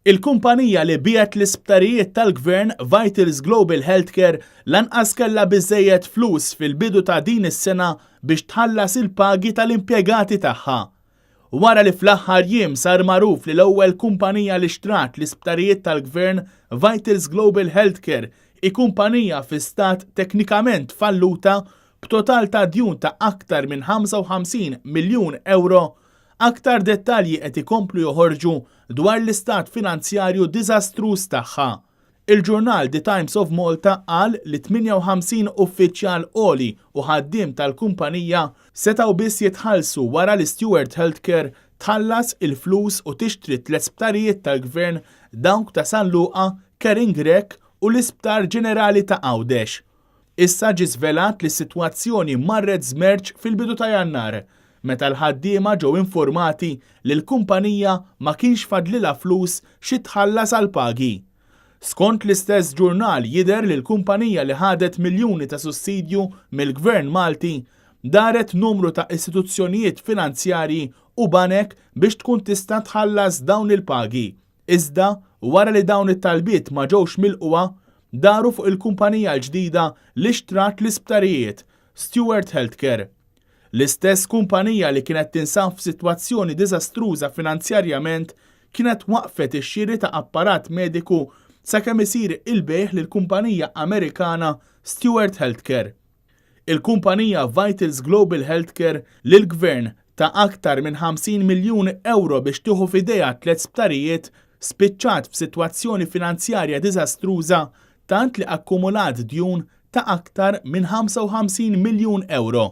Il-kumpanija li biegħet l-isptarijiet tal-Gvern Vitals Global Healthcare lanqas kellha biżżejjed flus fil-bidu ta' din is-sena biex tħallas il-pagi tal-impjegati tagħha. Wara li fl-aħħar jiem sar magħruf li l-ewwel kumpanija li xtrat l-isptarijiet tal-Gvern Vitals Global Healthcare hi kumpanija fi stat teknikament falluta b'total ta' djun ta' aktar minn 55 miljun ewro, Aktar dettalji qed ikomplu joħorġu dwar l-istat finanzjarju diżastruż tagħha. Il-ġurnal The Times of Malta qal li 58 uffiċjal għoli u ħaddiem tal-kumpanija setgħu biss jitħallsu wara li Steward Healthcare tħallas il-flus u tixtri tliet sptarijiet tal-Gvern dawk ta' San Luqa, Karin Grech u l-Isptar Ġenerali ta' Għawdex. Issa ġie żvelat li s-sitwazzjoni marret żmerċ fil-bidu ta' Jannar, meta l-ħaddiema ġew infurmati li l-kumpanija ma kienx fadlilha flus xi tħallas għall-pagi. Skont l-istess ġurnal jidher li l-kumpanija li ħadet miljuni ta' sussidju mill-Gvern Malti daret numru ta' istituzzjonijiet finanzjarji u banek biex tkun tista' tħallas dawn il-pagi. Iżda, wara li dawn it-talbiet ma ġewx milqugħa, daru fuq il-kumpanija l-ġdida li xtrat l-isptarijiet, Steward Healthcare. L-istess kumpanija li kienet tinsab f'sitwazzjoni diżastruża finanzjarjament kienet waqqfet ix-xiri ta' apparat mediku sakemm isir il-bejgħ lill-kumpanija Amerikana Steward Healthcare. Il-kumpanija Vitals Global Healthcare li l-Gvern ta aktar minn 50 miljun ewro biex tieħu f'idejha tliet sptarijiet spiċċat f'sitwazzjoni finanzjarja diżastruża tant li akkumulat djun ta' aktar minn 55 miljun ewro.